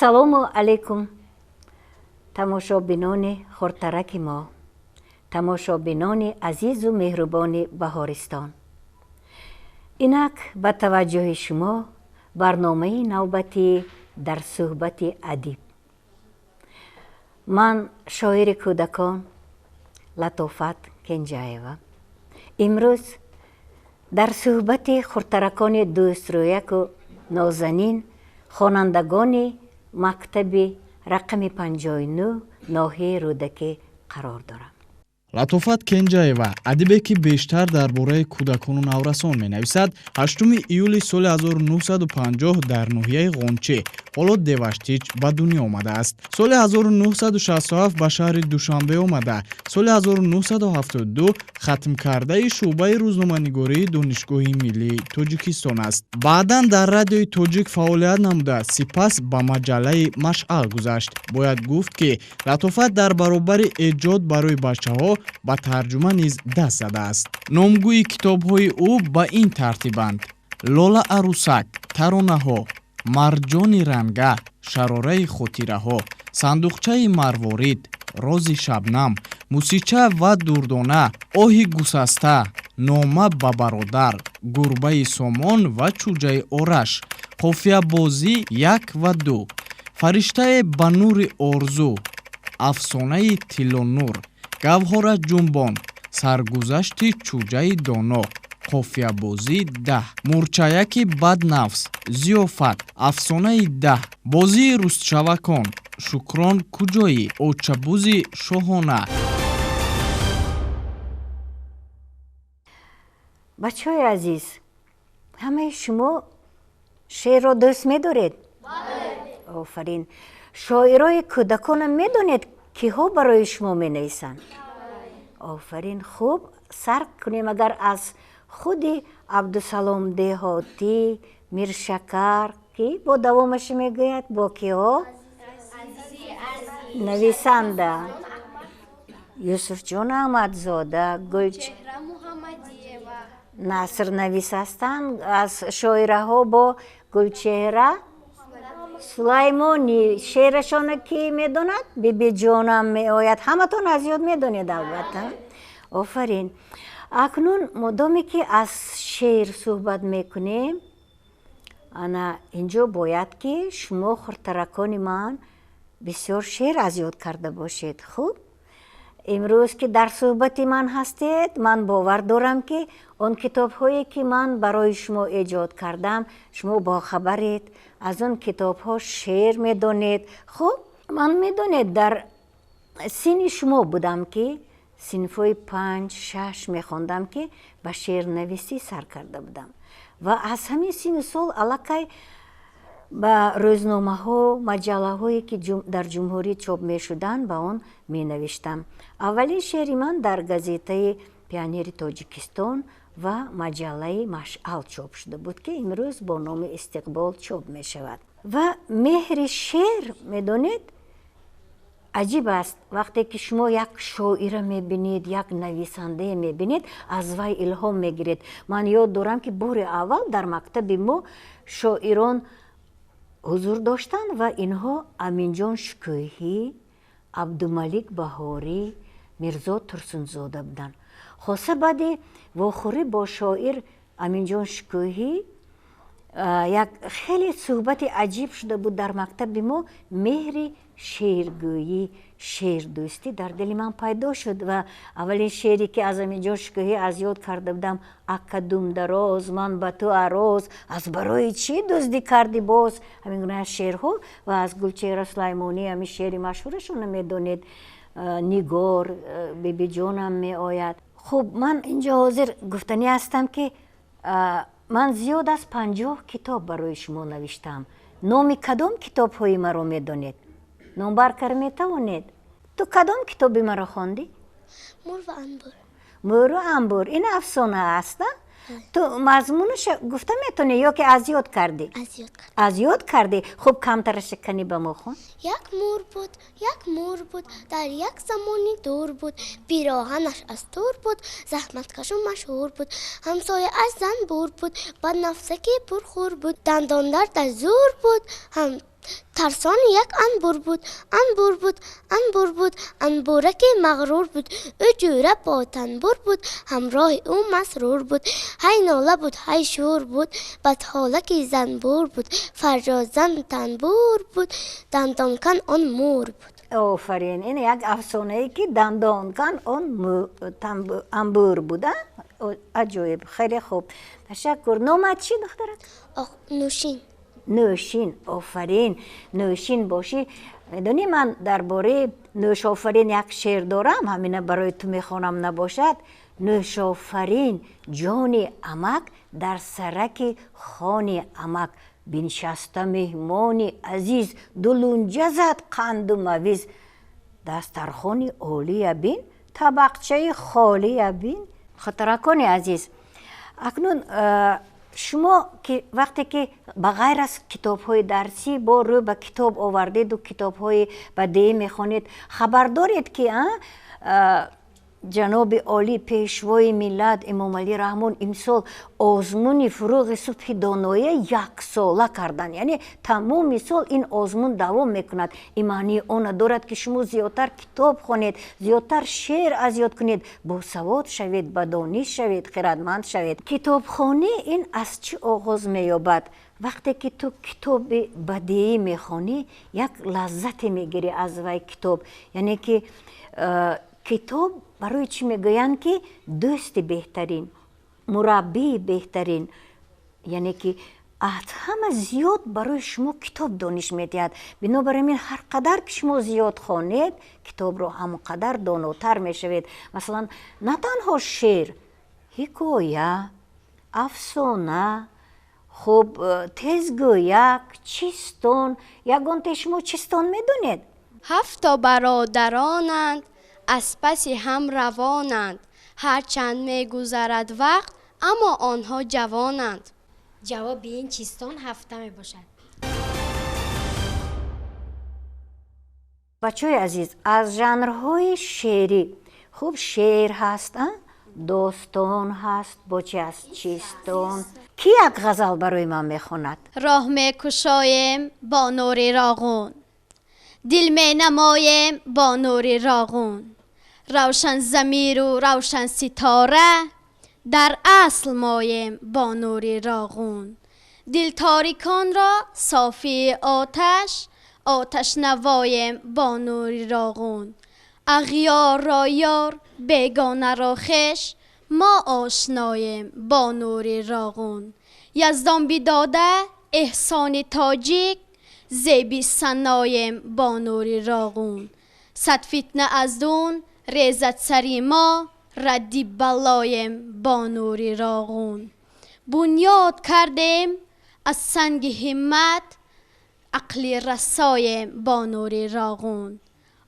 Ассалому алайкум, тамошобинони хурдтараки мо, тамошобинони азизу меҳрубони Баҳористон. Инак ба таваҷҷӯҳи шумо барномаи навбатӣ дар суҳбати адиб. Ман шоири кӯдакон Латофат Кенҷаева. Имрӯз дар суҳбати хурдтаракони дӯстрӯяку нозанин, хонандагони мактаби рақами 59 ноҳияи Рӯдакӣ қарор дорам. Латофат Кенҷаева, адибе ки бештар дар бораи кӯдакону наврасон менависад, 8 июли соли 1950 дар ноҳияи Ғонче, ҳоло Деваштич, ба дунё омадааст. Соли 1967 ба шаҳри Душанбе омада, соли 1972 хатмкардаи шӯъбаи рӯзноманигории Донишгоҳи миллии Тоҷикистон аст. Баъдан дар Радиои Тоҷик фаъолият намуда, сипас ба маҷаллаи Машъал гузашт. Бояд гуфт, ки Латофат дар баробари эҷод барои бачаҳо ба тарҷума низ даст задааст. Номгӯи китобҳои ӯ ба ин тартибанд: Лола арӯсак, таронаҳо, Марҷони ранга, Шарораи хотираҳо, Сандуқчаи марворид, Рози шабнам, Мусича ва дурдона, Оҳи гусаста, Нома ба бародар, Гурбаи сомон ва чӯҷаи ораш, Қофиябозӣ 1 ва 2, Фариштае ба нури орзу, Афсонаи тиллонур, Гавҳора ҷунбон, Саргузашти чӯҷаи доно, Қофиябозӣ 10, Мурчаяки баднафс, Зиёфат, Афсонаи 10, Бозии рустшавакон, Шукрон куҷоӣ, Очабузи шоҳона. Бачаҳои азиз, ҳамаи шумо шеърро дӯст медоред? Офарин. Шоирои кӯдаконам медонед, киҳо барои шумо менависанд? Офарин. Хуб, сар кунем агар аз худи Абдусалом Деҳотӣ, Миршакар, ки бо давомаш мегӯяд, бо киҳо? Нависанда Юсуфҷон Аҳмадзода, насрнавис ҳастанд, аз шоираҳо бо Гулчеҳра Сулаймонӣ. Шеърашона ки медонад? Бибиҷонам меояд. Ҳаматон аз ёд медонед, албатта. Офарин. Акнун модоме ки аз шеър суҳбат мекунем, ана инҷо бояд ки шумо хурдтаракони ман бисёр шеър аз ёд карда бошед. Хуб, имрӯз ки дар суҳбати ман ҳастед, ман бовар дорам, ки он китобҳое ки ман барои шумо эҷод кардам, шумо бохабаред, аз он китобҳо шеър медонед. Хуб, ман медонед, дар синни шумо будам, ки синфҳои 5-6 мехондам, ки ба шеърнависӣ сар карда будам ва аз ҳамин синну сол аллакай ба рӯзномаҳо, маҷаллаҳое ки дар ҷумҳурӣ чоп мешуданд, ба он менавиштам. Аввалин шеъри ман дар газетаи Пионери Тоҷикистон ва маҷаллаи Машъал чоп шуда буд, ки имрӯз бо номи Истиқбол чоп мешавад. Ва меҳри шеър, медонед, аҷиб аст. Вақте ки шумо як шоира мебинед, як нависандае мебинед, аз вай илҳом мегиред. Ман ёд дорам, ки бори аввал дар мактаби мо шоирон ҳузур доштанд ва инҳо Аминҷон Шукӯҳӣ, Абдумалик Баҳорӣ, Мирзо Турсунзода буданд. Хоса баъди вохӯрӣ бо шоир Аминҷон Шукӯҳӣ як хеле суҳбати аҷиб шуда буд дар мактаби мо. Меҳри шеъргӯӣ, шеърдӯстӣ дар дили ман пайдо шуд ва аввалин шеъре ки аз Аминҷон Шукӯҳӣ аз ёд карда будам: Ака думдароз, ман ба ту ароз, аз барои чӣ дуздӣ кардӣ боз? Ҳамин гуна шеърҳо. Ва аз Гулчеҳра Сулаймонӣ ҳамин шеъри машҳурашонро медонед, Нигор, Бибиҷонам меояд. Хуб, ман инҷо ҳозир гуфтанӣ ҳастам, ки ман зиёд аз 50 китоб барои шумо навиштам. Номи кадом китобҳои маро медонед? Номбар кар метавонед? Ту кадом китоби маро хондӣ? Мур ва анбур. Муру анбур. Ин афсона аст, на? Ту мазмунаша гуфта метавонӣ ё ки аз ёд кардӣ? Аз ёд кардам. Аз ёд кардӣ? Хуб, камтараша кани ба мо хон. Як мур буд, як мур буд, дар як замони дур буд, пироҳанаш аз тур буд, заҳматкашу машҳур буд, ҳамсояаш занбур буд, баднафсаки пурхур буд, дандондарда зур буд, ҳам Тарсон як анбур буд, анбур буд, анбур буд, анбураки мағрур буд. Ӯ ҷӯра бо танбур буд, ҳамроҳи ӯ масрур буд. Ҳай нола буд, ҳай шӯр буд, бадҳолаки занбур буд. Фарёдзан танбур буд, дандонкан он мур буд. Офарин, ин як афсонае ки дандонкан он анбур буд. Аҷоиб, хеле хуб, ташаккур. Номат чӣ, духтарак? Нӯшин. Нӯшин, офарин. Нӯшин бошӣ. Медонӣ, ман дар бораи Нӯшофарин як шеър дорам, ҳамина барои ту мехонам, набошад. Нӯшофарин ҷони амак, дар сараки хони амак биншаста меҳмони азиз, дулунҷа зад қанду мавиз. Дастархони олия бин, табақчаи холия бин. Хотиракони азиз, акнун шумо ки вақте ки ба ғайр аз китобҳои дарсӣ бо рӯ ба китоб овардеду китобҳои бадеӣ мехонед, хабар доред ки ҷаноби олӣ, пешвои миллат Эмомалӣ Раҳмон имсол озмуни «Фурӯғи субҳи доноия» яксола карданд. Яъне тамоми сол ин озмун давом мекунад. Ин маънии она дорад, ки шумо зиёдтар китоб хонед, зиёдтар шеър аз ёд кунед, босавод шавед, ба дониш шавед, хирадманд шавед. Китобхонӣ ин аз чӣ оғоз меёбад? Вақте ки ту китоби бадеӣ мехонӣ, як лаззате мегирӣ аз вай китоб. Яъне ки китоб барои чӣ мегӯянд, ки дӯсти беҳтарин, мураббии беҳтарин, яъне ки аз ҳама зиёд барои шумо китоб дониш медиҳад. Бинобар ин ҳар қадар ки шумо зиёд хонед китобро, ҳамон қадар донотар мешавед. Масалан, на танҳо шеър, ҳикоя, афсона, хуб, тезгӯяк, чистон. Ягонте шумо чистон медонед? Ҳафто бародаронанд, аз паси ҳам равонанд. Ҳарчанд мегузарад вақт, аммо онҳо ҷавонанд. Ҷавоби ин чистон ҳафта мебошад. Бачаҳои азиз, аз жанрҳои шеърӣ, хуб, шеър ҳаст, достон ҳаст, бо чи аст, чистон. Кӣ як ғазал барои ман мехонад? Роҳ мекушоем бо нури роғун, дил менамоем бо нури роғун. Равшан замиру равшан ситора, дар асл моем бо нури роғун. Дил ториконро софии оташ, оташ навоем бо нури роғун. Ағёрро ёр, бегонаро хеш, мо ошноем бо нури роғун. Яздон бидода эҳсони тоҷик, зеби саноем бо нури роғун. Сад фитна аз дун резад сари мо, радди балоем бо нури роғун. Бунёд кардем аз санги ҳиммат, ақли расоем бо нури роғун.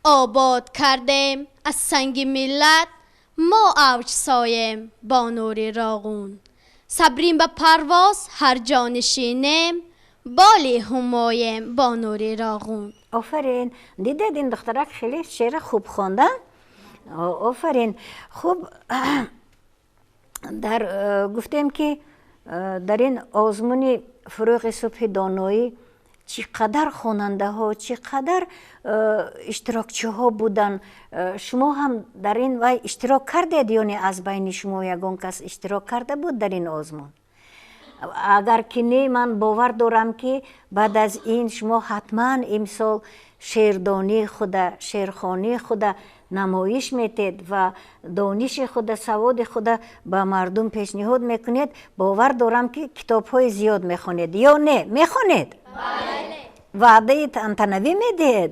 Обод кардем аз санги миллат, мо авҷ соем бо нури роғун. Сабрим ба парвоз ҳар ҷо нишинем, боли ҳумоем бо нури роғун. Офарин, дидед, ин духтарак хеле шеъра хуб хонда. Офарин. Хуб, дар гуфтем ки дар ин озмуни «Фурӯғи субҳи доноӣ» чӣ қадар хонандаҳо, чӣ қадар иштирокчиҳо буданд. Шумо ҳам дар ин вай иштирок кардед ё не? Аз байни шумо ягон кас иштирок карда буд дар ин озмун? Агар ки не, ман бовар дорам, ки баъд аз ин шумо ҳатман имсол шеърдонии худа, шеърхонии худа намоиш метед ва дониши худа, саводи худа ба мардум пешниҳод мекунед. Бовар дорам, ки китобҳои зиёд мехонед ё не? Мехонед? Ваъдаи тантанавӣ медиҳед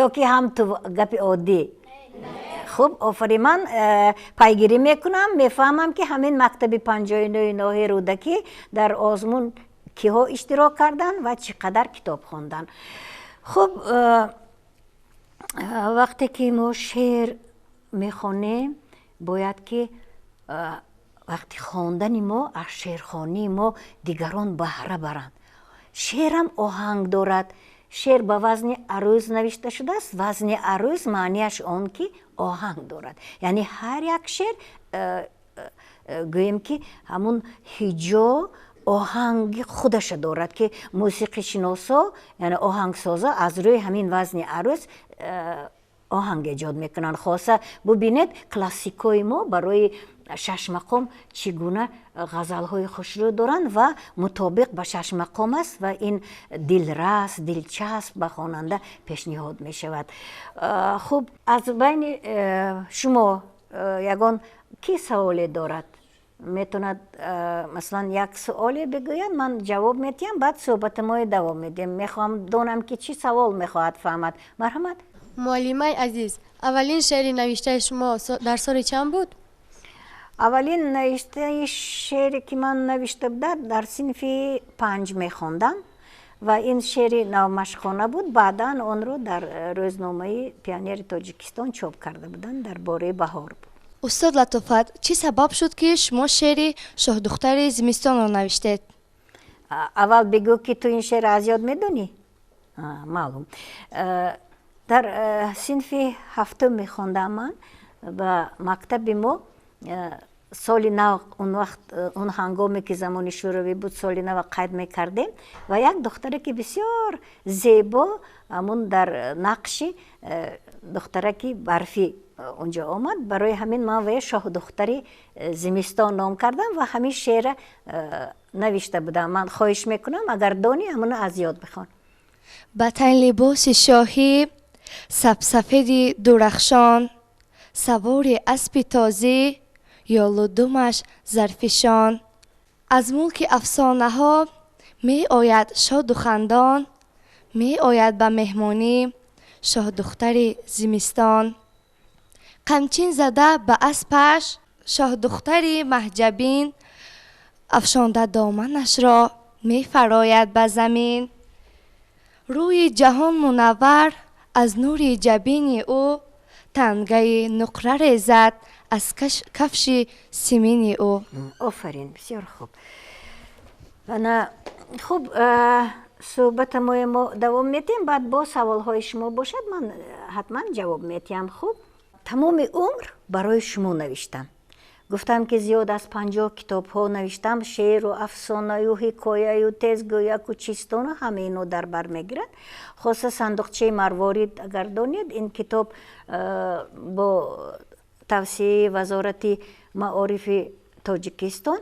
ё ки ҳам ту гапи оддӣ? Хуб, офарин. Ман пайгирӣ мекунам, мефаҳмам, ки ҳамин мактаби 59-и ноҳияи Рӯдакӣ дар озмун киҳо иштирок карданд ва чӣ қадар китоб хонданд. Хуб, вақте ки мо шеър мехонем, бояд ки вақти хондани мо, аз шеърхонии мо дигарон баҳра баранд. Шеърам оҳанг дорад. Шеър ба вазни аруз навишта шудааст. Вазни аруз маънияш он, ки оҳанг дорад, яъне ҳар як шеър, гӯем ки, ҳамун ҳиҷо Оҳанги худаша дорад, ки мусиқишиносо, яъне оҳангсозо, аз рӯи ҳамин вазни арӯз оҳанг эҷод мекунанд. Хоса бубинед, классикои мо барои шашмақом чӣ гуна ғазалҳои хушрӯ доранд ва мутобиқ ба шашмақом аст ва ин дилрас, дилчасп ба хонанда пешниҳод мешавад. Хуб, аз байни шумо ягон ки саволе дорад, метавонад, масалан, як суоле бигӯяд, ман ҷавоб медиҳам, баъд суҳбати мо давом медиҳем. Мехоҳам донам, ки чӣ савол мехоҳад фаҳмад. Марҳамат. Муаллимаи азиз, аввалин шеъри навиштаи шумо дар соли чанд буд? Аввалин навиштаи шеъре, ки ман навишта будам, дар синфи 5 мехондам ва ин шеъри навмашқона буд. Баъдан онро дар рӯзномаи Пионери Тоҷикистон чоп карда буданд, дар бораи баҳор буд. Устод Латофат, чӣ сабаб шуд, ки шумо шеъри Шоҳдухтари зимистонро навиштед? Аввал бигӯ, ки ту ин шеърро аз ёд медонӣ? Маълум. Дар синфи ҳафтум мехондам ман. Ба мактаби мо соли нав, он вақт, он ҳангоме ки замони Шӯравӣ буд, соли нава қайд мекардем ва як духтаре, ки бисёр зебо, ҳамун дар нақши духтараки барфӣ онҷо омад. Барои ҳамин ман вая Шоҳдухтари зимистон ном кардам ва ҳамин шеъра навишта будам. Ман хоҳиш мекунам, агар донӣ, ҳамуно аз ёд бихон. Ба тан либоси шоҳӣ, сабсафеди дурахшон, савори аспи тозӣ, ёлу думаш зарфишон, аз мулки афсонаҳо меояд шоду хандон, меояд ба меҳмонӣ шоҳдухтари зимистон. Қамчин зада ба аспаш шоҳдухтари маҳҷабин, афшонда доманашро мефарояд ба замин. Рӯи ҷаҳон мунаввар аз нури ҷабини ӯ, тангаи нуқра резад аз кафши симини ӯ. Офарин, бисёр хуб. Ана, хуб, суҳбата мо давом медиҳем, баъд бо саволҳои шумо бошад, ман ҳатман ҷавоб медиҳам. Хуб, тамоми умр барои шумо навиштам. Гуфтам, ки зиёд аз 50 китобҳо навиштам, шеъру афсонаю ҳикояю тезгӯяку чистону ҳама ино дар бар мегирад. Хоса Сандуқчаи марворид, агар донед, ин китоб бо тавсияи Вазорати маорифи Тоҷикистон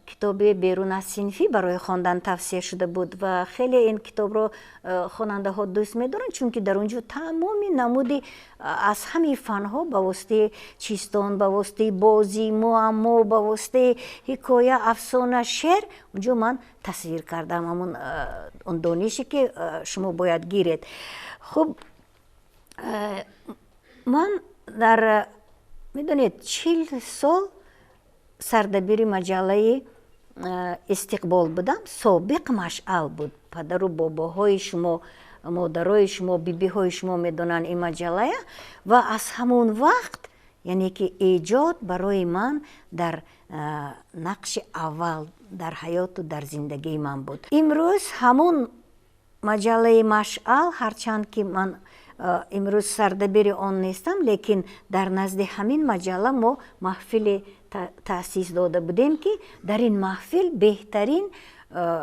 китоби берун аз синфӣ барои хондан тавсия шуда буд ва хеле ин китобро хонандаҳо дӯст медоранд, чунки дар он ҷо тамоми намуди аз ҳамаи фанҳо ба воситаи чистон, ба воситаи бозӣ, муаммо, ба воситаи ҳикоя, афсона, шеър унҷо ман тасвир кардам ҳамун он донише, ки шумо бояд гиред. Хуб, ман дар, медонед, 40 сол сардабири маҷаллаи Истиқбол будам. Собиқ Машъал буд. Падару бобоҳои шумо, модарои шумо, бибиҳои шумо медонанд ин маҷаллая. Ва аз ҳамон вақт, яъне ки эҷод барои ман дар нақши аввал дар ҳаёту дар зиндагии ман буд. Имрӯз ҳамон маҷаллаи Машъал, ҳарчанд ки ман имрӯз сардабири он нестам, лекин дар назди ҳамин маҷалла мо маҳфиле таъсис дода будем, ки дар ин маҳфил беҳтарин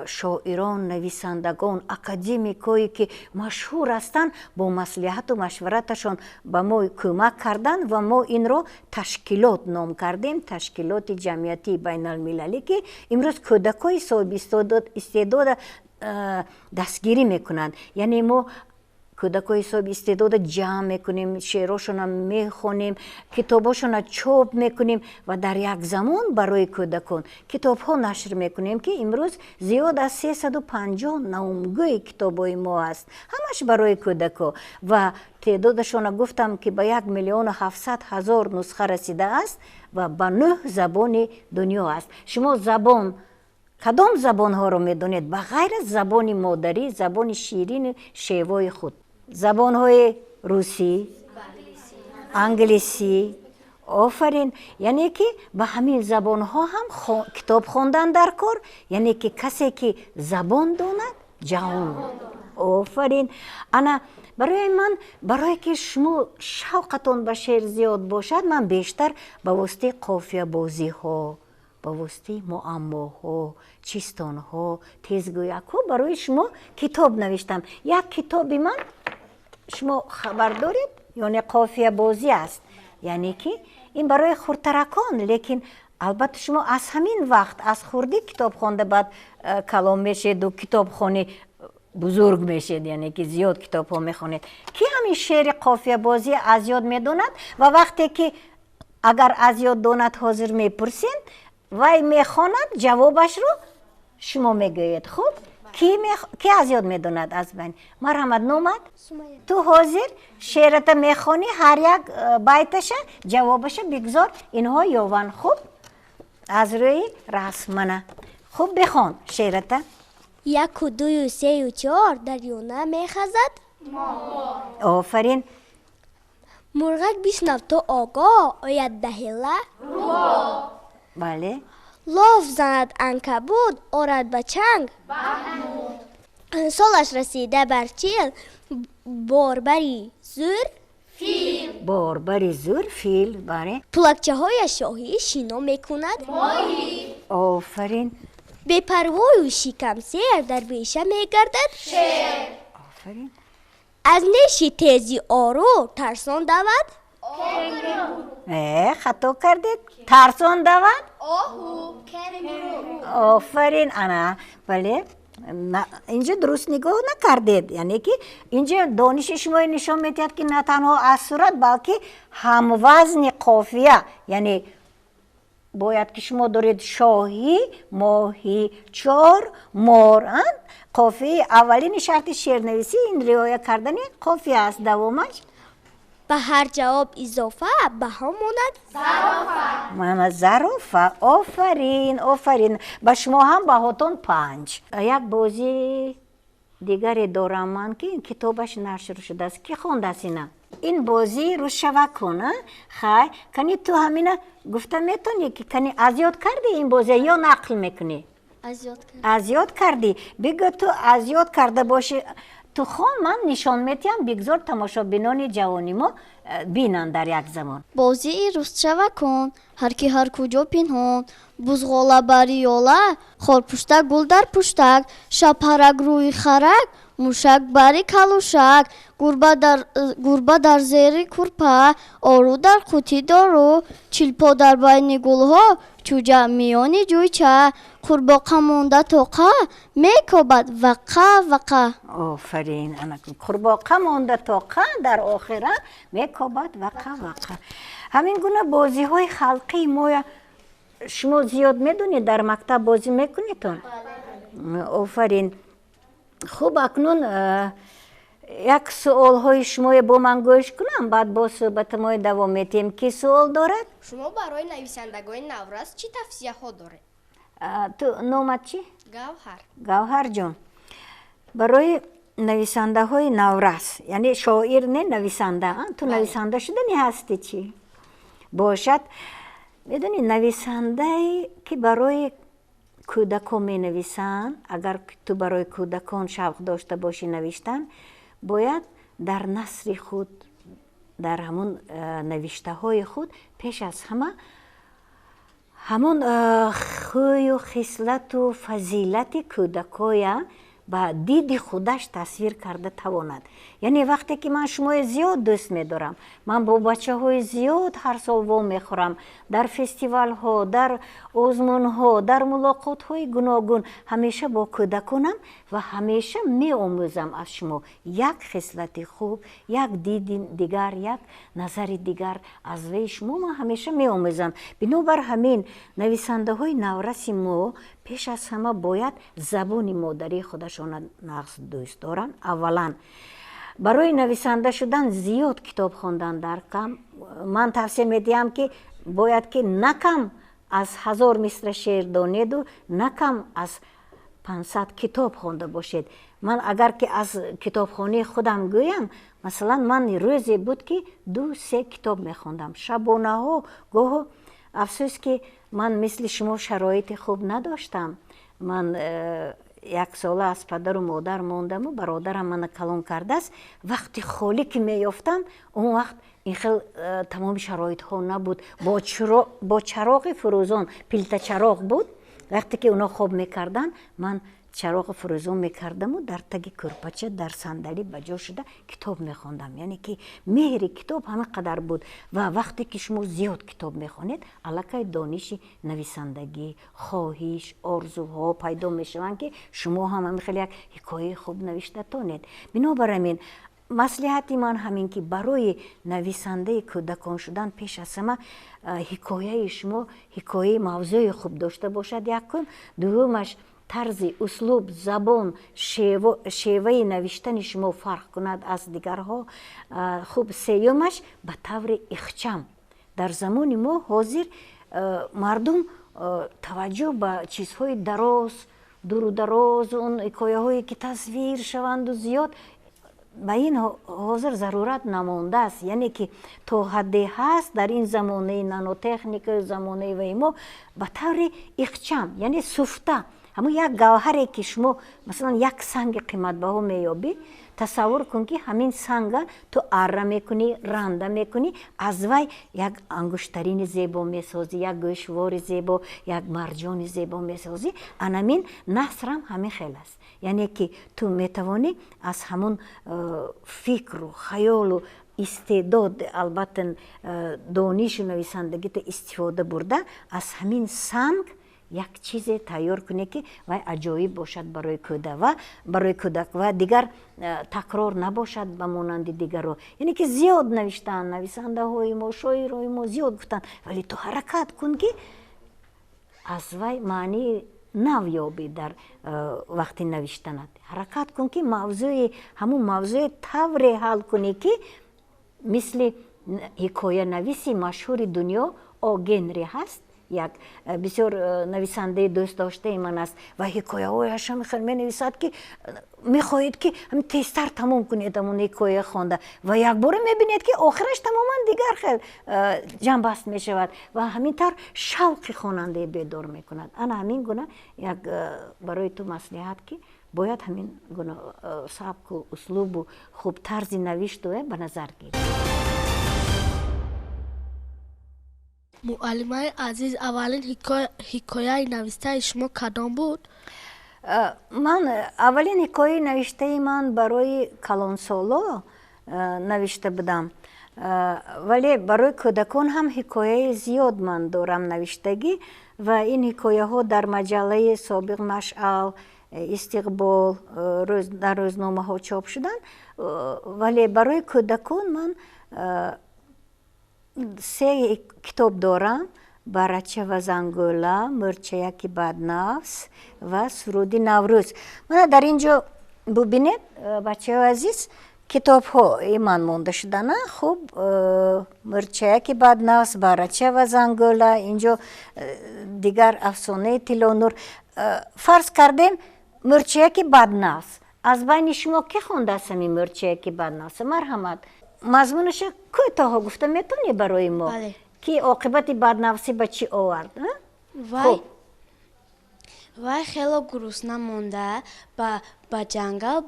шоирон, нависандагон, академикое, ки машҳур ҳастанд, бо маслиҳату машвараташон ба мо кӯмак карданд ва мо инро ташкилот ном кардем, ташкилоти ҷамъиятии байналмилалӣ, ки имрӯз кӯдакҳои соҳиби истеъдода дастгирӣ мекунанд. Яъне мо кӯдакҳои соҳиби истеъдода ҷамъ мекунем, шеърҳошона мехонем, китобҳошона чоп мекунем ва дар як замон барои кӯдакон китобҳо нашр мекунем, ки имрӯз зиёд аз 350 наумгӯи китобҳои мо аст, ҳамаш барои кӯдакҳо, ва теъдодашона гуфтам, ки ба 1 700 000 нусха расидааст ва ба нӯҳ забони дунё аст. Шумо забон, кадом забонҳоро медонед ба ғайр аз забони модарӣ, забони ширину шевои худ? Забонҳои русӣ, англисӣ, офарин. Яъне ки ба ҳамин забонҳо ҳам китоб хондан дар кор. Яъне ки касе, ки забон донад, ҷаҳон. Офарин. Ана, барои ман, барое ки шумо шавқатон ба шеър зиёд бошад, ман бештар ба воситаи қофиябозиҳо, ба Ба воситаи муаммоҳо, чистонҳо, тезгӯякҳо барои шумо китоб навиштам. Як китоби ман, шумо хабар доред, яъне қофиябозӣ аст, яъне ки ин барои хурдтаракон, лекин албатта шумо аз ҳамин вақт, аз хурдӣ китоб хонда, баъд калон мешеду китобхони бузург мешед, яъне ки зиёд китобҳо мехонед. Ки ҳамин шеъри қофиябозӣ аз ёд медонад? Ва вақте ки агар аз ёд донад, ҳозир мепурсем, вай мехонад, ҷавобашро шумо мегӯед. Хуб, ки аз ёд медонад аз байн? Марҳамат, номат? Ту ҳозир шеърата мехонӣ, ҳар як байташа ҷавобаша бигзор инҳо ёванд. Хуб, аз рӯи расм. Мана, хуб, бихон шеърата. Яку, дую, сею, чор, дар ёна мехазад. Офарин. Мурғак бишнав то огоҳ ояд даҳила. Бале. Лоф занад анкабут, орад ба чанг. Солаш расида бар 40, борбари зӯр фил. Борбари зӯр фил, бале. Пулакчаҳояш шоҳӣ, шино мекунад. Офарин. Бепарвою шикамсер дар беша мегардад. Офарин. Аз неши тези ору тарсон давад. Хато кардед. Тарсон давад. Офарин. Ана, бале, инҷо дуруст нигоҳ накардед, яъне ки инҷо дониши шумо нишон медиҳад, ки на танҳо аз сурат, балки ҳамвазни қофия, яъне бояд ки шумо доред шоҳӣ, моҳӣ, чор, мор. Қофияи аввалини шарти шеърнависӣ ин риоя кардани қофия аст. Давомаш? Ба ҳар ҷавоб изофа баҳо монад. Мана, зарофа. Офарин, офарин, ба шумо ҳам баҳотон 5. Як бозии дигаре дорам ман, ки ин китобаш нашр шудааст. Ки хондааст ина? Ин бозии рӯзшавакун. Хай, кани, ту ҳамина гуфта метавонӣ, ки кани, аз ёд кардӣ ин бозия ё нақл мекунӣ? Аз ёд кардам. Аз ёд кардӣ. Бигӯ, ту аз ёд карда бошӣ, ту хон, ман нишон метиҳам, бигзор тамошобинони ҷавони мо бинанд дар як замон. Бозии рӯзшавакун. Ҳар ки ҳар куҷо пинҳон, бузғола бари ёла, хорпуштак гул дар пуштак, шабҳарак рӯи харак, мушак бари калушак, гурба дар зери курпа, ору дар қути дору, чилпо дар байни гулҳо, чӯҷа миёни ҷӯйча, қурбоқа монда тоқа, мекобад вақа вақа. Офарин. Қурбоқа монда тоқа, дар охира мекобад вақа вақа. Ҳамин гуна бозиҳои халқии моя шумо зиёд медонед, дар мактаб бозӣ мекунедтон? Офарин. Хуб, акнун як суолҳои шумое бо ман гӯш кунам, баъд бо суҳбати мо давом метиҳем. Ки суол дорад? Шумо барои нависандагони наврас чӣ тавсияҳо доред? Ту номат чӣ? Гавҳар. Гавҳарҷон, барои нависандаҳои наврас, яъне шоир не, нависанда, ту нависанда шудани ҳастӣ, чӣ бошад, медонӣ, нависандае ки барои кӯдакон менависанд, агар ту барои кӯдакон шавқ дошта бошӣ навиштан, бояд дар насри худ, дар ҳамун навиштаҳои худ пеш аз ҳама ҳамун хӯю хислату фазилати кӯдакоя ба диди худаш тасвир карда тавонад. Яъне вақте ки ман шумои зиёд дӯст медорам, ман бо бачаҳои зиёд ҳар сол вомехӯрам, дар фестивалҳо, дар озмунҳо, дар мулоқотҳои гуногун ҳамеша бо кӯдаконам ва ҳамеша меомӯзам аз шумо як хислати хуб, як диди дигар, як назари дигар. Аз веи шумо ман ҳамеша меомӯзам. Бинобар ҳамин нависандаҳои навраси мо пеш аз ҳама бояд забони модарии худашонро нағз дӯст доранд. Аввалан, барои нависанда шудан зиёд китоб хондан дар кам. Ман тавсия медиҳам, ки бояд ки на кам аз 1000 мисра шеър донеду на кам аз 500 китоб хонда бошед. Ман агар ки аз китобхонаи худам гӯям, масалан, ман рӯзе буд, ки ду се китоб мехондам шабонаҳо гоҳо. Афсӯс, ки ман мисли шумо шароити хуб надоштам. Ман Як сола аз падару модар мондаму бародарам мана калон кардааст. Вақти холӣ ки меёфтам, он вақт ин хел тамоми шароитҳо набуд, бо чароғи фурӯзон, пилтачароғ буд. Вақте ки онҳо хоб мекарданд, ман чароғи фурӯзон мекардаму дар таги кӯрпача, дар сандалӣ ба ҷо шуда китоб мехондам. Яъне ки меҳри китоб ҳама қадар буд. Ва вақте ки шумо зиёд китоб мехонед, аллакай дониши нависандагӣ, хоҳиш, орзуҳо пайдо мешаванд, ки шумо ҳам ҳамин хел як ҳикояи хуб навишта тонед. Бинобар ҳамин маслиҳати ман ҳамин, ки барои нависандаи кӯдакон шудан пеш аз ҳама ҳикояи шумо ҳикояи мавзӯи хуб дошта бошад, якум. Дуюмаш, тарзи услуб, забон, шеваи навиштани шумо фарқ кунад аз дигарҳо. Хуб, сеюмаш, ба таври ихчам. Дар замони мо ҳозир мардум таваҷҷӯҳ ба чизҳои дароз, дуру дароз, он ҳикояҳое ки тасвир шаванду зиёд, ба ин ҳозир зарурат намондааст. Яъне ки то ҳадде ҳаст дар ин замонаи нанотехника, замонаи ваи мо, ба таври ихчам, яъне суфта, ҳамун як гавҳаре ки шумо, масалан, як санги қиматбаҳо меёбӣ, тасаввур кун, ки ҳамин санга ту арра мекунӣ, ранда мекунӣ, аз вай як ангуштарини зебо месозӣ, як гӯшвори зебо, як марҷони зебо месозӣ. Анамин насрам ҳамин хел аст. Яъне ки ту метавонӣ аз ҳамун фикру хаёлу истеъдод, албатта донишу нависандагита истифода бурда, аз ҳамин санг як чизе тайёр кунӣ, ки вай аҷоиб бошад барои кӯдак ва барои кӯдак ва дигар такрор набошад ба монанди дигарро. Яъне ки зиёд навиштаанд нависандаҳои мо, шоирҳои мо зиёд гуфтанд, вале ту ҳаракат кун, ки аз вай маънии нав ёбӣ. Дар вақти навиштанат ҳаракат кун, ки мавзӯи ҳамун мавзӯи тавре ҳал кунӣ, ки мисли ҳикоянависи машҳури дунё О Генри ҳаст, як бисёр нависандаи дӯстдоштаи ман аст ва ҳикояҳояшам хел менависад, ки мехоҳед, ки тезтар тамом кунед ҳамон ҳикоя хонда, ва якбора мебинед, ки охираш тамоман дигар хел ҷамъбаст мешавад ва ҳамин тавр шавқи хонандаи бедор мекунад. Ана ҳамин гуна як барои ту маслиҳат, ки бояд ҳамин гуна сабку услубу хуб тарзи навишту ба назар гирӣ. Муаллимаи азиз, аввалин ҳикояи навиштаи шумо кадом буд? Ман аввалин ҳикояи навиштаи ман барои калонсоло навишта будам, вале барои кӯдакон ҳам ҳикояи зиёд ман дорам навиштагӣ. Ва ин ҳикояҳо дар маҷаллаи собиқ Машъал, Истиқбол, дар рӯзномаҳо чоп шуданд. Вале барои кӯдакон ман се китоб дорам: Барача ва зангӯла, Мӯрчаяки баднафс ва Суруди Наврӯз. Мана дар ин ҷо бубинед, бачаҳои азиз, китобҳои ман монда шудана. Хуб, Мӯрчаяки баднафс, Барача ва зангӯла, инҷо дигар Афсонаи Тиллонур. Фарз кардем, Мӯрчаяки баднафс, аз байни шумо ки хондааст ҳамин Мӯрчаяки баднафс? Марҳамат, мазмунаша кӯтоҳо гуфта метавонӣ барои мо, ки оқибати баднафсӣ ба чӣ овард? Вай хело гурусна монда ба ҷангал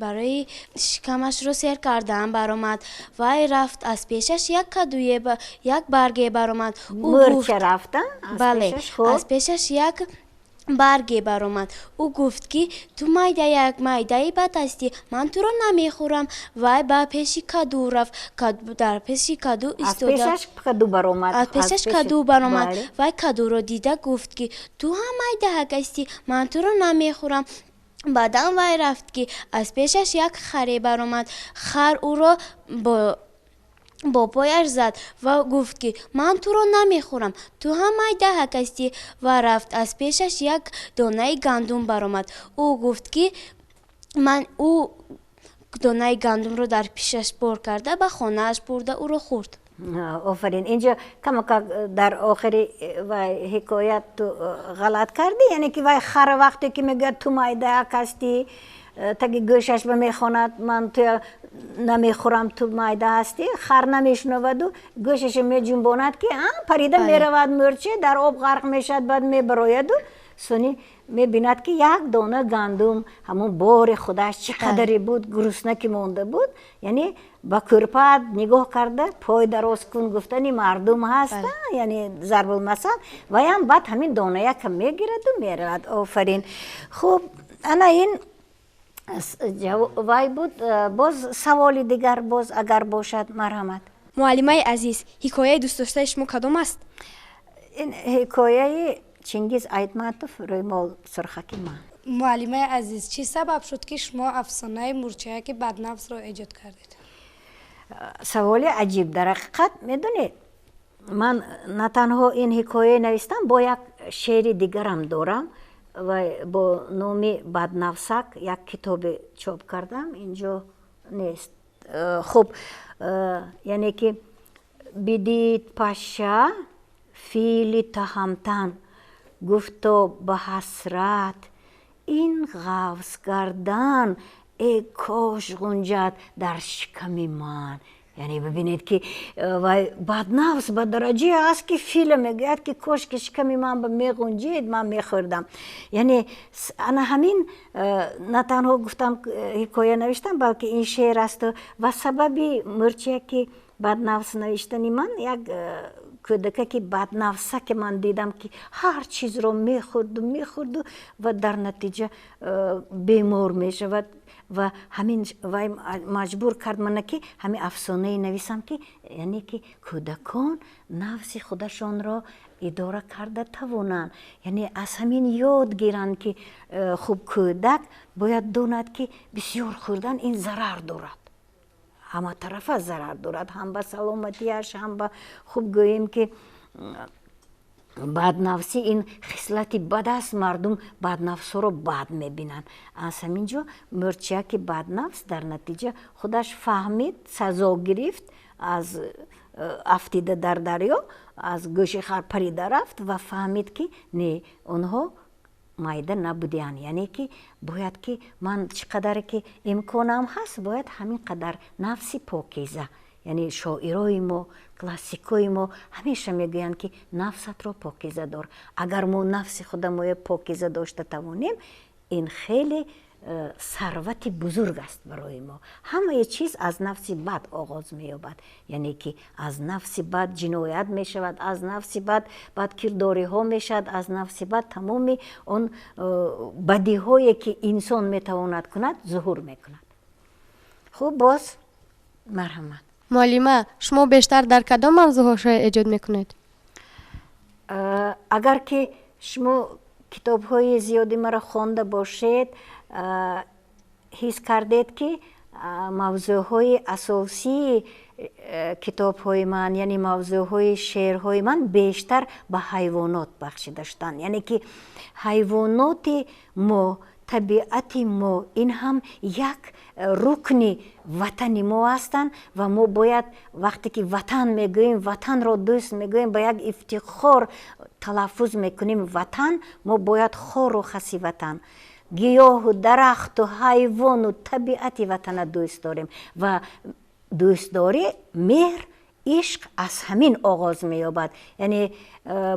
барои шикамашро сер кардан баромад. Вай рафт, аз пешаш як кадуе, як барге баромад. Мӯрча рафта? Бале, аз пешаш як барге баромад. Ӯ гуфт, ки ту майдаяк, майдаи бад ҳастӣ, ман туро намехӯрам. Вай ба пеши каду рафт, дар пеши каду истода, аз пешаш каду баромад. Вай кадуро дида гуфт, ки ту ҳам майдаак ҳастӣ, ман туро намехӯрам. Баъдан вай рафт, ки аз пешаш як харе баромад. Хар ӯро бо пояш зад ва гуфт, ки ман туро намехӯрам, ту ҳам майдаак ҳастӣ. Ва рафт, аз пешаш як донаи гандум баромад. Ӯ гуфт, ки ман ӯ донаи гандумро дар пишаш бор карда, ба хонааш бурда, ӯро хӯрд. Офарин. Инҷо камакак дар охири вай ҳикоят ту ғалат кардӣ. Яъне ки вай хар вақте ки мегӯяд, ту майдаак ҳастӣ, таги гӯшаш ба мехонад, ман туя намехӯрам, ту майда ҳастӣ, хар намешунаваду гӯшаша меҷунбонад, ки парида меравад мӯрча, дар об ғарқ мешавад, баъд мебарояду сони Мебинад, ки як дона гандум, ҳамон бори худаш чӣ қадаре буд, гурусна ки монда буд. Яъне ба кӯрпаат нигоҳ карда пой дароз кун гуфтани мардум ҳаст, яъне зарбулмасал. Ваям баъд ҳамин донаяка мегираду меравад. Офарин. Хуб, ана ин вай буд. Боз саволи дигар боз агар бошад, марҳамат. Муаллимаи азиз, ҳикояи дӯстдоштаи шумо кадом аст? Ин ҳикояи Чингиз Айтматов, «Рӯймол сурхаки ман». Муаллимаи азиз, чӣ сабаб шуд, ки шумо афсонаи Мурчаяки баднафсро эҷод кардед? Саволи аҷиб. Дар ҳақиқат, медонед, ман на танҳо ин ҳикоя навистам, бо як шеъри дигарам дорам ва бо номи «Баднафсак» як китобе чоп кардам, инҷо нест. Хуб, яъне ки бидид паша фили таҳамтан, гуфто ба ҳасрат: «Ин ғафз гардан э кош ғунҷад дар шиками ман». Яъне бибинед, ки вай баднафс ба дараҷае аст, ки фила мегӯяд, ки кош ки шиками ман ба меғунҷид, ман мехӯрдам. Яъне ана ҳамин на танҳо гуфтам, ҳикоя навиштам, балки ин шеър асту. Ва сабаби Мӯрчаяки баднафс навиштани ман як кӯдакаки баднафса, ки ман дидам, ки ҳар чизро мехӯрду мехӯрду ва дар натиҷа бемор мешавад. Ва ҳамин вай маҷбур кард мана, ки ҳамин афсонае нависам, ки яъне ки кӯдакон нафси худашонро идора карда тавонанд, яъне аз ҳамин ёд гиранд, ки хуб, кӯдак бояд донад, ки бисёр хӯрдан ин зарар дорад, ҳаматарафа зарар дорад, ҳам ба саломатиаш, ҳам ба, хуб, гӯем ки баднафсӣ ин хислати бад аст, мардум баднафсҳоро бад мебинанд. Аз ҳамин ҷо Мӯрчияки баднафс дар натиҷа худаш фаҳмид, сазо гирифт аз афтида дар дарё, аз гӯши хар парида рафт ва фаҳмид, ки не, онҳо майда набудиянд. Яъне ки бояд ки ман чӣ қадаре ки имконам ҳаст, бояд ҳамин қадар нафси покиза. Яъне шоирои мо, классикои мо ҳамеша мегӯянд, ки нафсатро покиза дор. Агар мо нафси худамоя покиза дошта тавонем, ин хеле сарвати бузург аст барои мо. Ҳамаи чиз аз нафси бад оғоз меёбад, яъне ки аз нафси бад ҷиноят мешавад, аз нафси бад бадкирдориҳо мешавад, аз нафси бад тамоми он бадиҳое, ки инсон метавонад кунад, зуҳур мекунад. Хуб, боз марҳамат. Муаллима, шумо бештар дар кадом мавзӯъҳо шеър эҷод мекунед? Агар ки шумо китобҳои зиёди маро хонда бошед, ҳис кардед, ки мавзӯъҳои асосии китобҳои ман, яъне мавзӯъҳои шеърҳои ман бештар ба ҳайвонот бахшида шуданд. Яъне ки ҳайвоноти мо, табиати мо, ин ҳам як рукни ватани мо ҳастанд. Ва мо бояд вақте ки ватан мегӯем, ватанро дӯст мегӯем, ба як ифтихор талаффуз мекунем ватан, мо бояд хору хаси ватан, гиёҳу дарахту ҳайвону табиати ватана дӯст дорем. Ва дӯстдорӣ, меҳр, ишқ аз ҳамин оғоз меёбад. Яъне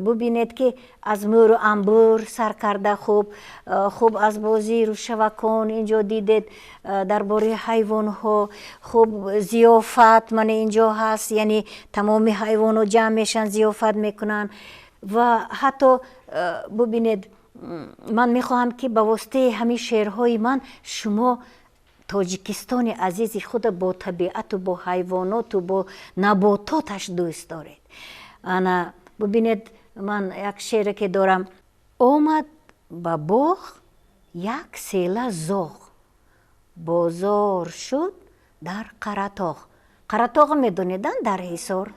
бубинед, ки аз мӯру амбур сар карда, хуб хуб, аз бозии рӯшавакон инҷо дидед, дар бораи ҳайвонҳо. Хуб, зиёфат мана инҷо ҳаст, яъне тамоми ҳайвонҳо ҷамъ мешаванд, зиёфат мекунанд. Ва ҳатто бубинед, ман мехоҳам, ки ба воситаи ҳамин шеърҳои ман шумо Тоҷикистони азизи худа бо табиату бо ҳайвоноту бо набототаш дӯст доред. Ана бубинед, ман як шеъре ки дорам: омад ба боғ як села зоғ, бозор шуд дар Қаратоғ. Қаратоғ медонедан, дар Ҳисор.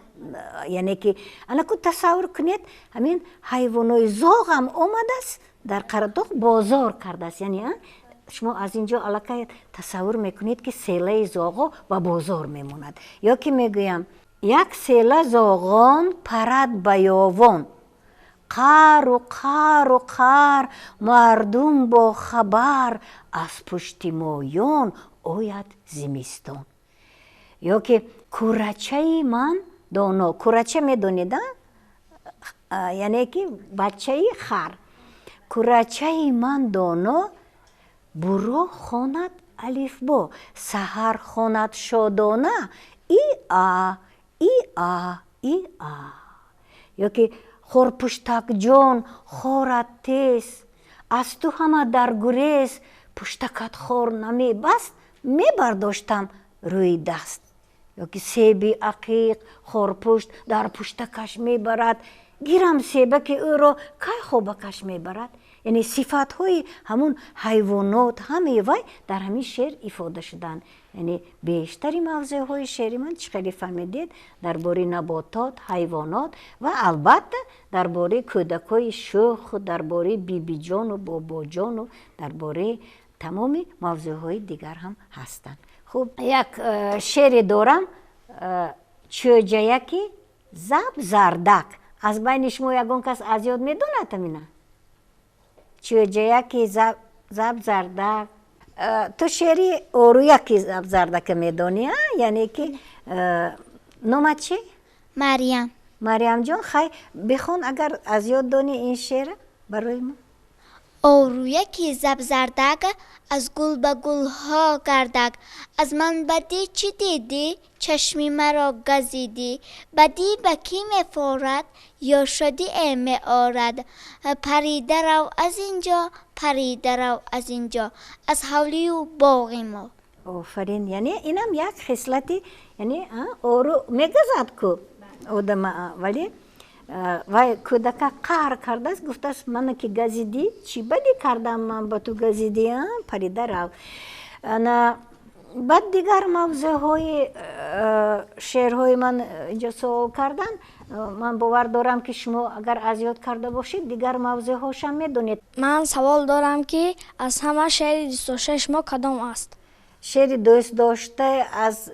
Яъне ки анаку тасаввур кунед, ҳамин ҳайвонои зоғам омадааст, дар Қаратоғ бозор кардааст. Яъне шумо аз ин ҷо аллакай тасаввур мекунед, ки селаи зоғо ба бозор мемонад. Ё ки мегӯям: як села зоғон парад баёвон, қару қару қар, мардум бохабар, аз пушти моён ояд зимистон. Ё ки курачаи ман доно. Курача медонед, яъне ки бачаи хар. Курачаи ман доно буро хонад алифбо, саҳар хонад шодона и а, и а, и а. Ёки хорпуштакҷон хорат тез, аз ту ҳама дар гурез, пуштакат хор намебаст, мебардоштам рӯи даст. Ёки себи ақиқ хорпушт дар пуштакаш мебарад, гирам себаки ӯро кай хобакаш мебарад. Яъне сифатҳои ҳамун ҳайвонот ҳамаи вай дар ҳамин шеър ифода шуданд. Яъне бештари мавзӯъҳои шеъри ман, чӣ хеле фаҳмидед, дар бораи наботот, ҳайвонот ва албатта дар бораи кӯдакҳои шӯху дар бораи бибиҷону бобоҷону дар бораи тамоми мавзӯъҳои дигар ҳам ҳастанд. Хуб, як шеъре дорам, чӯҷаяки заб зардак. Аз байни шумо ягон кас аз ёд медонад амина? Чӯҷаяки заб зардак. Ту шеъри оруяки заб зардака медонӣ, яъне ки номат чи? Марьям. Марьямҷон, хай бихон, агар аз ёд донӣ ин шеъра барои мо. Оруяки забзардак аз гул ба гулҳо гардак, аз ман бадӣ чӣ дидӣ, чашми маро газидӣ, бадӣ ба кӣ мефорад, ё шодие меорад, парида рав аз ин ҷо, парида рав аз ин ҷо, аз ҳавлию боғи мо. Офарин. Яъне инам як хислати, яъне ору мегазад ку одама, вале вай кӯдака қаҳр кардааст, гуфтааст: мана ки газидӣ, чӣ бадӣ кардам ман ба ту газидӣ, парида рав. Ана баъд дигар мавзӯъҳои шеърҳои ман инҷо суол кардан. Ман бовар дорам, ки шумо агар аз ёд карда бошед, дигар мавзӯъҳошам медонед. Ман савол дорам, ки аз ҳама шеъри дӯстдоштаи шумо кадом аст? Шеъри дӯстдошта аз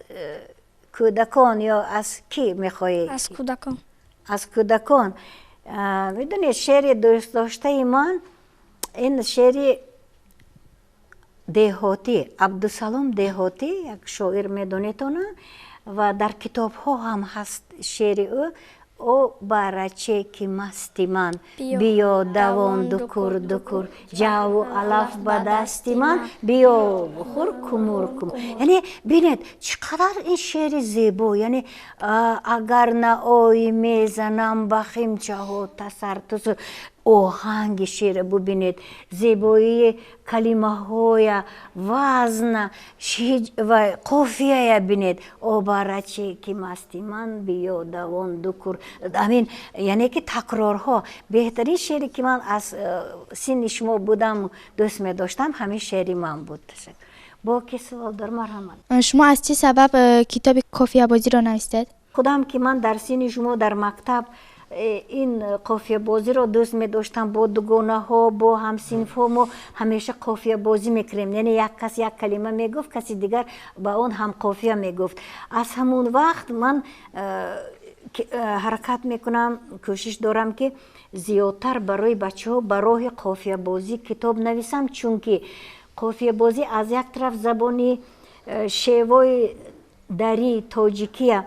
кӯдакон ё аз кӣ мехоҳед? Аз кӯдакон. Аз кӯдакон. Медонед, шеъри дӯстдоштаи ман ин шеъри Деҳотӣ, Абдусалом Деҳотӣ, як шоир, медонедона, ва дар китобҳо ҳам ҳаст шеъри ӯ. О бараче ки масти ман, биё давон дукур дукур, ҷаву алаф ба дасти ман, биё бухӯр кумур кумур. Яъне бинед, чӣ қадар ин шеъри зебо. Яъне агар наоӣ, мезанам ба химчаҳо тасар тусур. Оҳанги шеъра бубинед, зебоии калимаҳоя, вазна ва қофияя бинед. О бараче ки масти ман, биё давон дукур, амин. Яъне ки такрорҳо. Беҳтарин шеъре ки ман аз синни шумо будам дӯст медоштам, ҳамин шеъри ман буд. Бо ки суол дор? Марҳамат. Шумо аз чӣ сабаб китоби қофиябозиро навистед? Худам ки ман дар синни шумо дар мактаб ин қофиябозиро дӯст медоштам, бо дугонаҳо, бо ҳамсинфҳо мо ҳамеша қофиябозӣ мекунем. Яъне як кас як калима мегуфт, каси дигар ба он ҳамқофия мегуфт. Аз ҳамон вақт ман ҳаракат мекунам, кӯшиш дорам, ки зиёдтар барои бачаҳо ба роҳи қофиябозӣ китоб нависам, чунки қофиябозӣ аз як тараф забони шевои дарии тоҷикия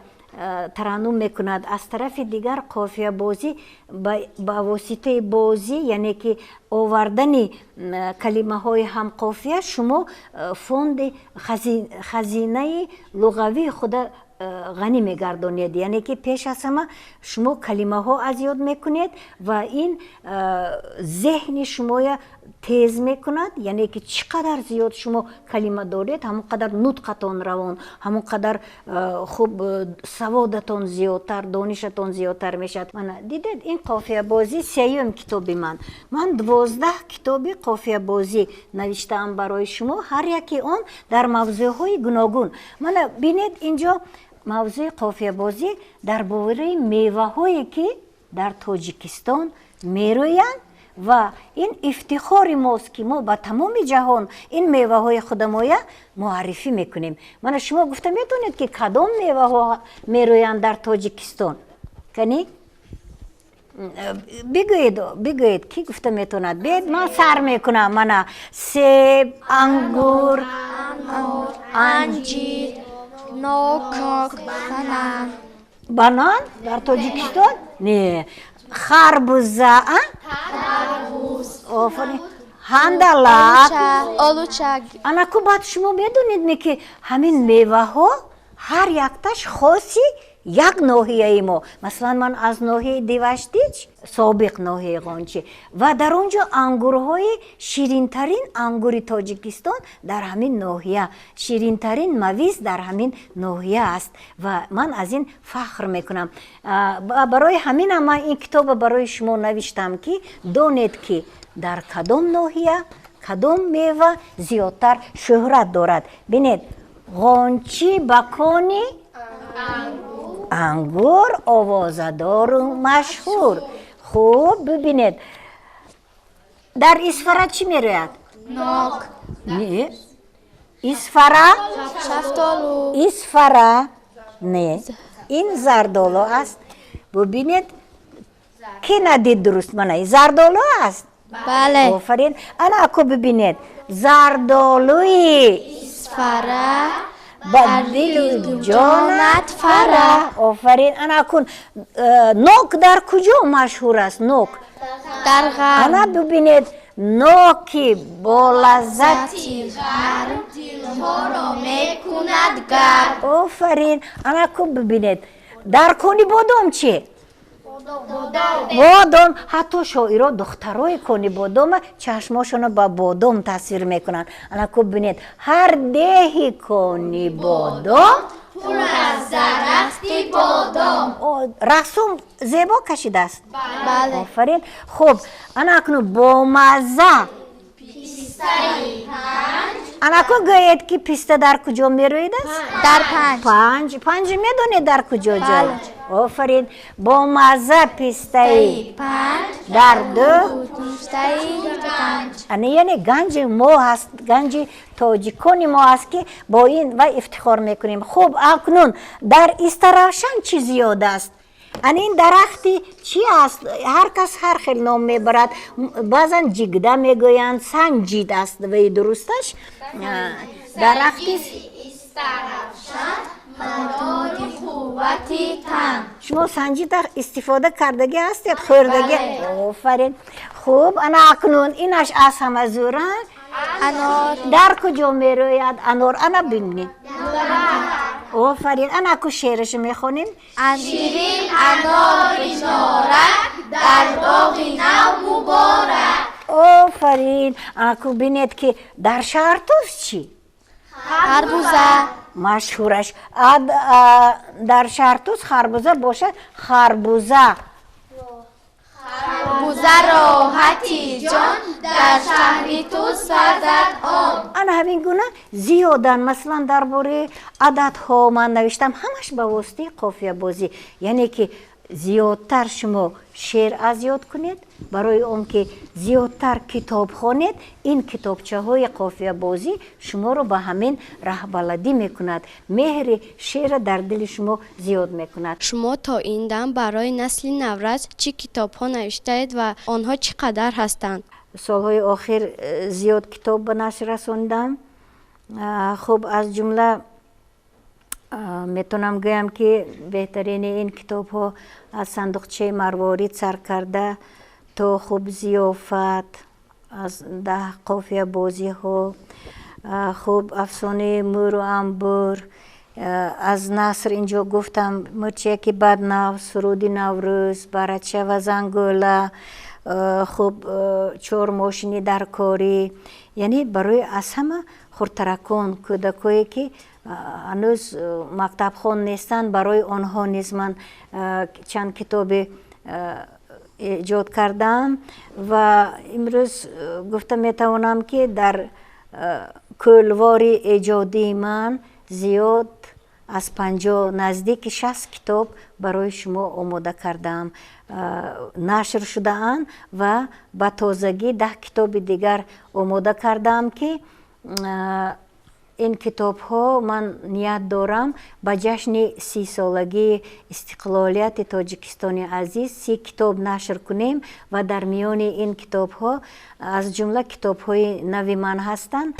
тараннум мекунад, аз тарафи дигар қофиябозӣ ба воситаи бозӣ, яъне ки овардани калимаҳои ҳамқофия, шумо фонди хазинаи луғавии худа ғанӣ мегардонед. Яъне ки пеш аз ҳама шумо калимаҳо аз ёд мекунед ва ин зеҳни шумоя тез мекунад. Яъне ки чӣ қадар зиёд шумо калима доред, ҳамон қадар нутқатон равон, ҳамон қадар хуб саводатон зиёдтар, донишатон зиёдтар мешавад. Мана дидед, ин қофиябозӣ сеюм китоби ман. Ман 12 китоби қофиябозӣ навиштаам барои шумо, ҳар яке он дар мавзӯъҳои гуногун. Мана бинед, инҷо мавзӯи қофиябозӣ дар бораи меваҳое, ки дар Тоҷикистон мерӯянд, ва ин ифтихори мост, ки мо ба тамоми ҷаҳон ин меваҳои худамоя муаррифӣ мекунем. Мана шумо гуфта метавонед, ки кадом меваҳо мерӯянд дар Тоҷикистон? Кани, бигӯед, бигӯед, кӣ гуфта метавонад? Биед, ман сар мекунам. Мана: себ, ангур, анҷир, нок, банан. Банан дар Тоҷикистон не. Харбуза. Офарин. Ҳандалак. Олуча. Анаку баъд шумо медонед, ки ҳамин меваҳо ҳар якташ хоси як ноҳияи мо. Масалан, ман аз ноҳияи Деваштич, собиқ ноҳияи Ғончӣ, ва дар он ҷо ангурҳои ширинтарин ангури Тоҷикистон дар ҳамин ноҳия, ширинтарин мавиз дар ҳамин ноҳия аст ва ман аз ин фахр мекунам. Барои ҳаминам ман ин китобро барои шумо навиштам, ки донед, ки дар кадом ноҳия кадом мева зиёдтар шӯҳрат дорад. Бинед, Ғончӣ ба кони ангур овозадору машҳур. Хуб, бибинед, дар Исфара чӣ мерӯяд? Нок. Не, Исфара. Шафтолу. Исфара не, ин зардолу аст. Бубинед, ки надид дуруст, мана зардолу аст. Бале. Офарин. Ана аку бибинед, зардолуи Исфара ба дилу ҷонат фара. Офарин. Ана акун нок дар куҷо машҳур аст? Нок дар ғарб. Ана бибинед, ноки болаззати ғарб дилҳоро мекунад гарм. Офарин. Ана ку бибинед, дар Кони Бодом чӣ? Бодом. Ҳатто шоиро духтарои Кони Бодома чашмошонро ба бодом тасвир мекунанд. Ана ку бибинед, ҳар деҳи Кони Бодом пур аз дарахти бодом. Рассом зебо кашидааст. Бале. Офарин. Хуб, ана акнун бомазза пистаи Панҷ. Анаку гӯед, ки писта дар куҷо мерӯид аст? Дар Панҷ. Панҷ. Панҷ медонед дар куҷо ҷой? Офарин. Бомазза пистаи Панҷ дар ду пуштаи ганҷ. Ана, яъне ганҷи мо ҳаст, ганҷи тоҷикони мо ҳаст, ки бо ин вай ифтихор мекунем. Хуб, акнун дар Истаравшан чӣ зиёд аст? Ана ин дарахти чӣ аст? Ҳар кас ҳар хел ном мебарад. Баъзан ҷигда мегӯянд, санҷид аст ваи дурусташ. Дарахти Истаравшан мадори қуввати тан. Шумо санҷида истифода кардагӣ ҳастед, хӯрдагӣ? Офарин. Хуб, ана акнун инаш аз ҳама зӯра. Анор. Дар куҷо мерӯяд анор? Ана бинед. Офарин. Ана ку шеърашо мехонем. Ширин анори норак дар боғи нав муборак. Офарин. Ана ку бинед, ки дар Шаҳртуз чӣ Харбуза. Машҳураш дар Шаҳртуз харбуза бошад, харбуза. Харбуза роҳати ҷон дар шаҳри Туз сазад он. Ана ҳамин гуна зиёданд. Масалан, дар бораи ададҳо ман навиштам, ҳамаш ба воситаи қофиябозӣ. Яъне ки зиёдтар шумо шеър аз ёд кунед, барои он ки зиёдтар китоб хонед, ин китобчаҳои қофиябозӣ шуморо ба ҳамин раҳбаладӣ мекунад, меҳри шеърро дар дили шумо зиёд мекунад. Шумо то ин дам барои насли наврас чӣ китобҳо навиштаед ва онҳо чӣ қадар ҳастанд? Солҳои охир зиёд китоб ба нашр расондам. Хуб, аз ҷумла метавонам гӯям, ки беҳтарини ин китобҳо аз Сандуқчаи марворид сар карда то, хуб, Зиёфат, аз 10 қофиябозиҳо, хуб, Афсонаи мӯру амбур, аз наср инҷо гуфтам, Мӯрчаяки баднав, Суруди Наврӯз, Барача ва зангӯла, хуб, Чор мошини даркорӣ. Яъне барои аз ҳама хурдтаракон, кӯдакое ки ҳанӯз мактабхон нестанд, барои онҳо низ ман чанд китобе эҷод кардам. Ва имрӯз гуфта метавонам, ки дар кӯлвори эҷодии ман зиёд аз 50, наздики 60 китоб барои шумо омода кардаам, нашр шудаанд ва ба тозагӣ 10 китоби дигар омода кардаам, ки ин китобҳо ман ният дорам ба ҷашни 30-солагии истиқлолияти Тоҷикистони азиз 30 китоб нашр кунем ва дар миёни ин китобҳо аз ҷумла китобҳои нави ман ҳастанд.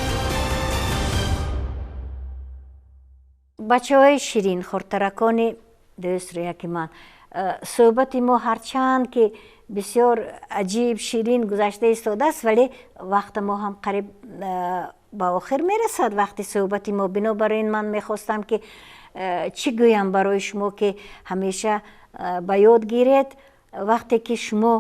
Бачаҳои ширин, хурдтаракони дӯстрӯяки ман, Суҳбати мо ҳарчанд ки бисёр аҷиб, ширин гузашта истодааст, вале вақти мо ҳам қариб ба охир мерасад, вақти суҳбати мо. Бинобар ин ман мехостам ки чӣ гӯям барои шумо, ки ҳамеша ба ёд гиред, вақте ки шумо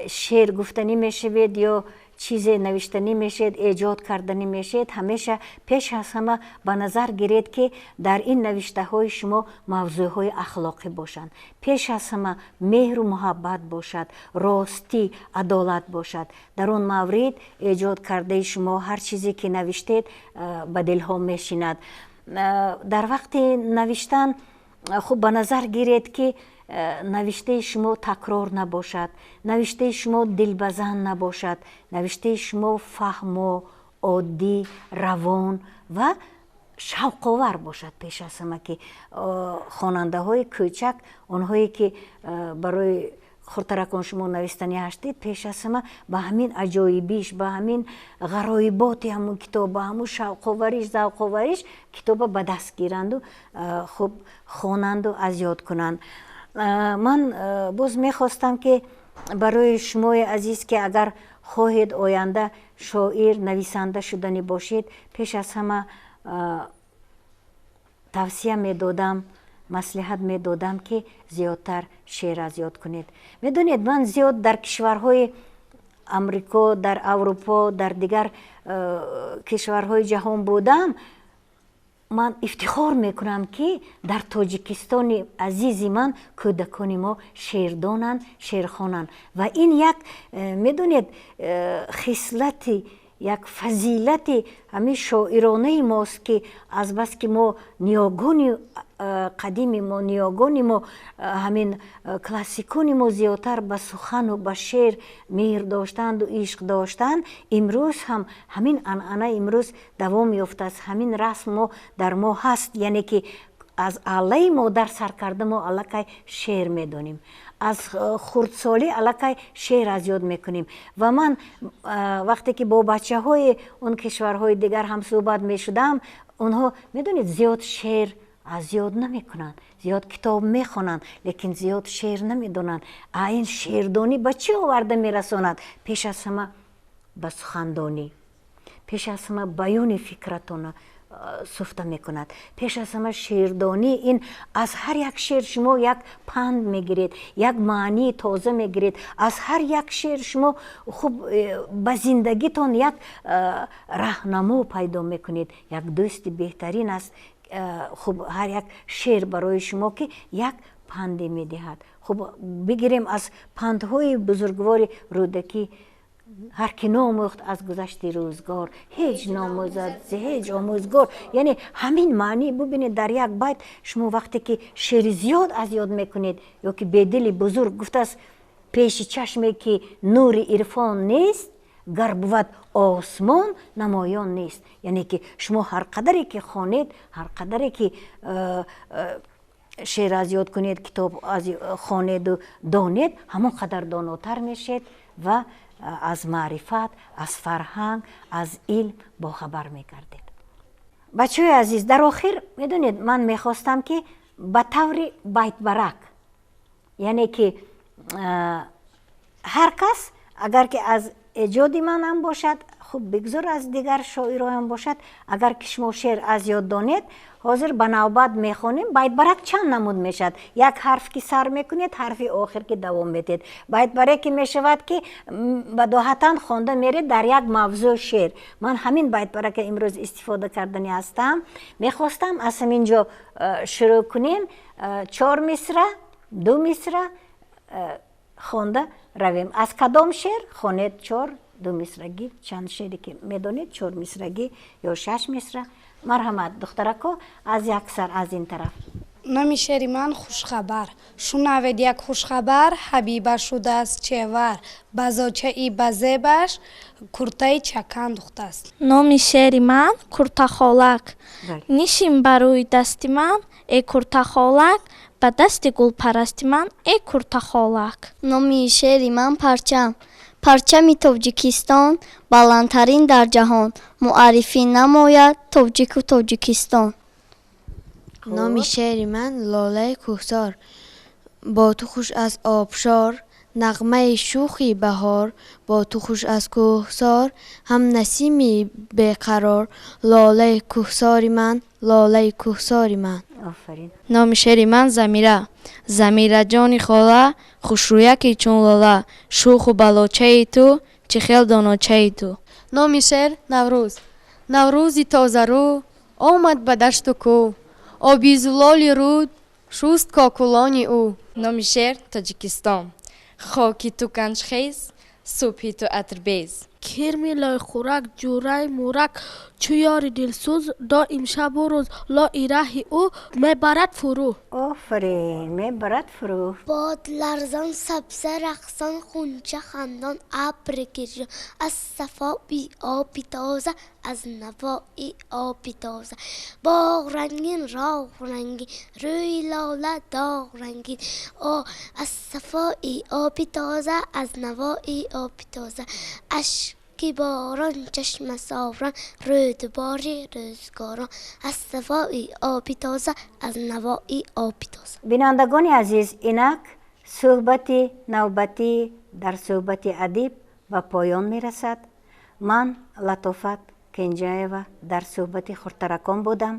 шеър гуфтанӣ мешавед ё чизе навиштанӣ мешавед, эҷод карданӣ мешавед, ҳамеша пеш аз ҳама ба назар гиред, ки дар ин навиштаҳои шумо мавзӯъҳои ахлоқӣ бошанд, пеш аз ҳама меҳру муҳаббат бошад, ростӣ, адолат бошад. Дар он маврид эҷод кардаи шумо, ҳар чизе ки навиштед, ба дилҳо мешинад. Дар вақти навиштан хуб ба назар гиред, ки навиштаи шумо такрор набошад, навиштаи шумо дилбазан набошад, навиштаи шумо фаҳмо, оддӣ, равон ва шавқовар бошад. Пеш аз ҳама ки хонандаҳои кӯчак, онҳое ки барои хурдтаракон шумо навистанӣ ҳастед, пеш аз ҳама ба ҳамин аҷоибиш, ба ҳамин ғароиботи ҳамун китоб, ба ҳамун шавқовариш, завқовариш китоба ба даст гиранду хуб хонанду аз ёд кунанд. Ман боз мехостам, ки барои шумои азиз, ки агар хоҳед оянда шоир, нависанда шуданӣ бошед, пеш аз ҳама тавсия медодам, маслиҳат медодам, ки зиёдтар шеър аз ёд кунед. Медонед, ман зиёд дар кишварҳои Амрико, дар Аврупо, дар дигар кишварҳои ҷаҳон будам. Ман ифтихор мекунам, ки дар Тоҷикистони азизи ман кӯдакони мо шеърдонанд, шеърхонанд, ва ин як, медонед, хислати, як фазилати ҳамин шоиронаи мост, ки азбаски мо ниёгони қадими мо, ниёгони мо, ҳамин классикони мо зиёдтар ба сухану ба шеър меҳр доштанду ишқ доштанд, имрӯз ҳам ҳамин анъана имрӯз давом ёфтааст, ҳамин расм мо дар мо ҳаст. Яъне ки аз аллаи модар сар карда мо аллакай шеър медонем, аз хурдсолӣ аллакай шеър аз ёд мекунем. Ва ман вақте ки бо бачаҳои он кишварҳои дигар ҳам суҳбат мешудам, онҳо, медонед, зиёд шеър аз ёд намекунанд, зиёд китоб мехонанд, лекин зиёд шеър намедонанд. А ин шеърдонӣ ба чӣ оварда мерасонад? Пеш аз ҳама ба сухандонӣ, пеш аз ҳама баёни фикратона суфта мекунад. Пеш аз ҳама шеърдонӣ ин аз ҳар як шеър шумо як панд мегиред, як маънии тоза мегиред, аз ҳар як шеър шумо хуб ба зиндагитон як раҳнамо пайдо мекунед, як дӯсти беҳтарин аст хуб ҳар як шеър барои шумо, ки як панде медиҳад. Хуб бигирем аз пандҳои бузургвори Рӯдакӣ: ҳар ки номӯхт аз гузашти рӯзгор, ҳеҷ номӯзад зи ҳеҷ омӯзгор. Яъне ҳамин маънӣ бубинед дар як байт. Шумо вақте ки шеъри зиёд аз ёд мекунед, ё ки Бедили бузург гуфтааст: пеши чашме ки нури ирфон нест, гар бувад осмон намоён нест. Яъне ки шумо ҳар қадаре ки хонед, ҳар қадаре ки шеър аз ёд кунед, китоб хонеду донед, ҳамон қадар донотар мешед ва аз маърифат, аз фарҳанг, аз илм бохабар мегардед. Бачаҳои азиз, дар охир, медонед, ман мехостам, ки ба таври байтбарак, яъне ки ҳар кас, агар ки аз эҷоди манам бошад, хуб бигзор аз дигар шоироям бошад, агар ки шумо шеър аз ёд донед, ҳозир ба навбат мехонем. Байтбарак чанд намуд мешавад? Як ҳарф ки сар мекунед, ҳарфи охир ки давом медиҳед. Байтбараке мешавад, ки бадоҳатан хонда меред дар як мавзӯъ шеър. Ман ҳамин байтбарака имрӯз истифода кардани ҳастам. Мехостам аз ҳамин ҷо шурӯъ кунем, чор мисра, ду мисра хонда равем. Аз кадом шеър хонед? Чор, ду мисрагӣ, чанд шеъре ки медонед, чор мисрагӣ ё шаш мисра. Марҳамат, духтарако, аз як сар, аз ин тараф. Номи шеъри ман «Хушхабар». Шунавед як хушхабар: Ҳабиба шудааст чевар, ба зочаи ба зебаш куртаи чакан духтааст. Номи шеъри ман «Куртахолак». Нишин ба рӯи дасти ман, э куртахолак, ба дасти гулпарасти ман, э куртахолак. Номи шеъри ман «Парчам». Парчами Тоҷикистон баландтарин дар ҷаҳон, муаррифӣ намояд тоҷику Тоҷикистон. Номи шеъри ман «Лолаи кӯҳсор». Бо ту хуш аз обшор, нағмаи шӯхи баҳор, бо ту хуш аз кӯҳсор, ҳам насими беқарор, лолаи кӯҳсори ман, лолаи кӯҳсори ман. Офарин. Номи шеъри ман Замира. Замираҷони хола, хушрӯяки чун лола, шӯху балочаи ту, чӣ хел доночаи ту. Номи шеър Наврӯз. Наврӯзи тозарӯ омад ба дашту кӯ, оби зулоли руд шуст кокулони ӯ. Номи шеър Тоҷикистон. Хоки ту ганҷхез, субҳи ту атрбез. Кирми лойхӯрак, ҷӯраи мӯрак, чу ёри дилсӯз, доим шабу рӯз лои раҳи ӯ мебарад фурӯ. Офарин, мебарад фурӯ. Бод ларзон, сабза рақсон, хунча хандон, абр гирён, аз сафои оби тоза, аз навои оби тоза, боғ рангин, роғ рангин, рӯи лола доғ рангин, аз сафои оби тоза, аз навои оби тоза, ашки борон, чашмасорон, рӯдбори рӯзгорон, аз сафои оби тоза, аз навои оби тоза. Бинандагони азиз, инак суҳбати навбатӣ дар суҳбати адиб ба поён мерасад. Ман Латофат Кенҷаева дар суҳбати хурдтаракон будам.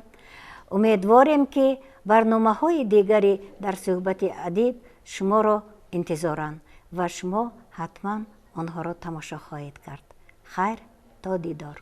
Умедворем, ки барномаҳои дигари дар суҳбати адиб шуморо интизоранд ва шумо ҳатман онҳоро тамошо хоҳед кард. Хайр, то дидор.